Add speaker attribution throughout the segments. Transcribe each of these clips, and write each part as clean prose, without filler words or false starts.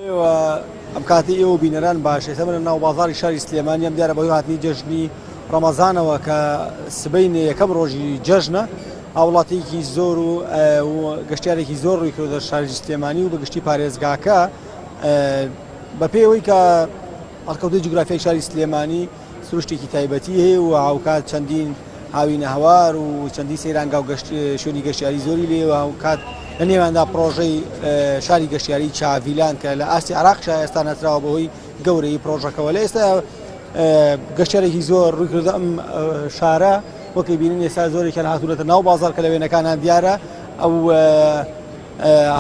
Speaker 1: ئێوە ئەم کاتەی ئێوە بینەران باش ئێستا من لە ناو بازاڕی شاری سلێمانیم دیارە بەهۆی هاتنی جەژنی ڕەمەزانەوە کە سبەینێ یەکەم ڕۆژی جەژنە هاوڵاتیکی زۆر و گەشتیارێکی زۆر ڕووی کردە شاری سلێمانی و بە گشتی پارێزگاکە بەپێی ئەوەی کە هەڵکەوتەی جوگرافیای شاری سلێمانی سروشتێکی تایبەتی هەیە و هاوکات چەندین هاوینەهەوار و چەندین سەیرانگا و شوێنی گەشتیاری زۆری لێ و هاوکات لە نێواندا پرۆژەی شاری گەشتیاری چاڤیلان کە لە ئاستی عراقشا ئێستا ناسراوە بەهۆی گەورەی پرۆژەکەوە لە ئێستا گەشتیارێکی زۆر ڕووی کردە ئەم شارە وەکی بینین ئێستا زۆرێکیان هاتوونەتە ناو بازار کە لە وێنەکانان دیارە ئەو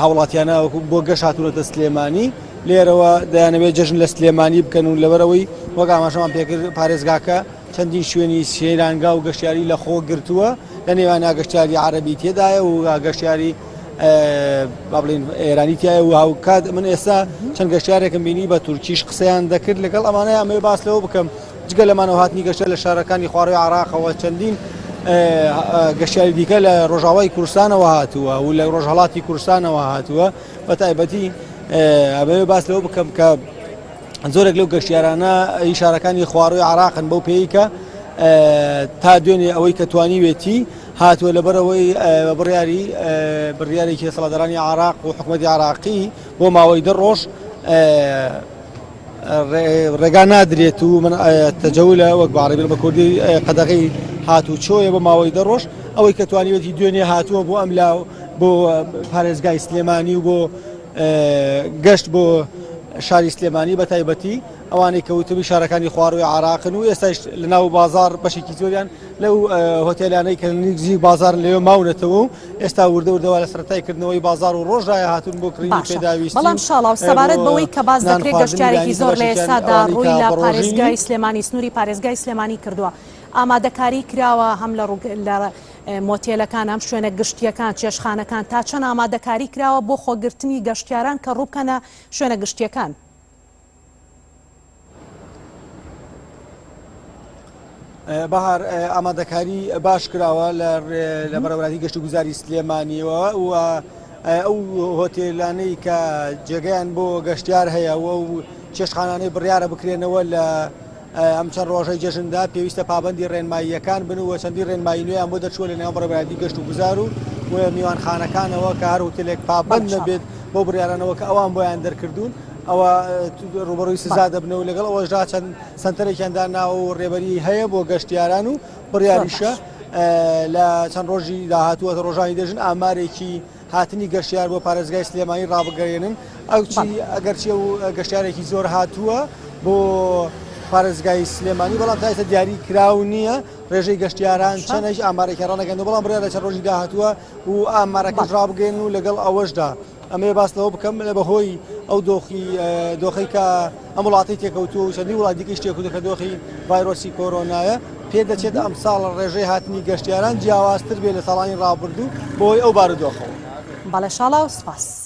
Speaker 1: هاوڵاتیانە وەکو بۆ گەشت هاتوونەتە سلێمانی لێرەوە دەیانەوێت جەژن لە سلێمانی بکەن و لەبەرەوەی وەک ئاماژەمان پێکرد پارێزگاکە چەندین شوێنی سەیرانگا و گەشتیاری لە خۆ گرتووە لە نێوانیا گەشتیاری عەرەبی تێدایە و گەشتیاری با بڵین ئێرانی تایە و هاوکات من ئێستا چەند گەشتیارێکم بینی بە تورکیش قسەیان دەکرد لەگەڵ ئەمانە ئەمەوێ باس لەوە بکەم جگە لەمانەوە هاتنی گەشتیار لە شارەکانی خوارووی عێراقەوە چەندین گەشتیاری دیکە لە ڕۆژاوای کوردستانەوە هاتووە و لە ڕۆژهەڵاتی کوردستانەوە هاتووە بە تایبەتی ئەمەوێ باس لەوە بکەم کە زۆرێک لەو گەشتیارانە ئی شارەکانی خوارووی عێراقن بەو پێی کە تا دوێنێ ئەوەی کە توانیوێتی هاتووە لەبەرەوەی بە بڕیاری بڕیارێکی دەسەڵاتدارانی عراق و حکوومەتی عراقی بۆ ماوەی دە ڕۆژ ڕێگا نادرێت و من تەجەولە وەک باڕێ بە کوردی قەدەغی هاتوچۆیە بە ماوەی دە ڕۆژ ئەوەی کە توانیوێتی دوێنێ هاتووە بۆ ئەم لا بۆ پارێزگای سلێمانی و بۆ گەشت بۆ شاری سلێمانی بە تایبەتی ئەوانەی کە وتمی شارەکانی خواروی عراقن و ئێستاش لە ناو بازار بەشێکی زۆریان لەو هۆتێلانەی کە نزیک بازار لەوێ ماونەتەوە و ئێستا وردە وردەوە لە سەرەتای کردنەوەی بازار و ڕۆژدایە هاتوون بۆ کڕینی
Speaker 2: باشە
Speaker 1: پێداویستی
Speaker 2: بەڵام
Speaker 1: و
Speaker 2: شاڵاو سەبارەت
Speaker 1: بۆ
Speaker 2: بەوەی کە باس
Speaker 1: نان
Speaker 2: دەکرێت
Speaker 1: خواردنی
Speaker 2: گەشتیارێکی
Speaker 1: بەیانی کە
Speaker 2: زۆر لە
Speaker 1: بەشێکیان
Speaker 2: ئێستادا
Speaker 1: ئەوانەی
Speaker 2: ڕووی
Speaker 1: کە
Speaker 2: لە
Speaker 1: بەڕۆژین
Speaker 2: پارێزگای سلێمانی سنووری پارێزگای سلێمانی کردووە ئامادەکاری کراوە هەم لە ڕوو لە مۆتێلەکان هەم شوێنە گشتییەکان چێشتخانەکان تا چەند ئامادەکاری کراوە بۆ خۆگرتنی گەشتیاران کە ڕووبکەنە شوێنە گشتییەکان؟
Speaker 1: بەهار ئامادەکاری باش کراوە لە بەڕێوەبەرایەتی گەشتوگوزاری سلێمانیەوە و ئەو هۆتێلانەی کە جێگەیان بۆ گەشتیار هەیە و ئەو چێشتخانانەی بڕیارە بکرێنەوە لە ئەم چەند ڕۆژەی جەژندا پێویستە پابەندی ڕێنماییەکان بن و چەندین ڕێنمایی نوێیان بۆ دەرچووە لە نێوان بەڕێوەبەرایەتی گەشت و گوزار و میوانخانەکانەوە کە هەر هوتێلێک پابەند نەبێت بەو بڕیارانەوە کە ئەوان بۆیان دەرکردوون ئەوە ڕوبەڕووی سزا دەبنەوە لەگەڵ ئەوەشدا چەند سەنتەرێکیان داناوە و ڕێبەری هەیە بۆ گەشتیاران و بڕیاریشە لە چەند ڕۆژی داهاتووە ڕۆژانی دەژن ئامارێکی هاتنی گەشتیار بۆ پارێزگای سلێمانی ڕابگەیەنن، ئەوچی ئەگەرچی ئەو گەشتیارێکی زۆر هاتووە بۆ پارێزگای سلێمانی بەڵام تا ئێستا دیاری کراو نییە ڕێژەی گەشتیاران چەندە هیچ ئامارێکی ڕانەگەن بەڵام بڕیارە چەند ڕۆژی داهاتووە و ئامارەکەش ڕابگەیەنن و لەگەڵ ئەوەشدا ئەمەوێ باس لەوە بکەم لە بەهۆی ئەو دۆخی دۆخی کە ئەم وڵاتی تێکەوتووە و چەندین وڵاتی دیکەش تێکەوتووە کە دۆخی ڤایرۆسی کۆرۆنایە پێدەچێت ئەمساڵ ڕێژەی هاتنی گەشتیاران جیاوازتر بێت لە ساڵانی ڕابردوو بەهۆی ئەو بارودۆخەوە.
Speaker 2: بەڵێ شاڵاو سپاس.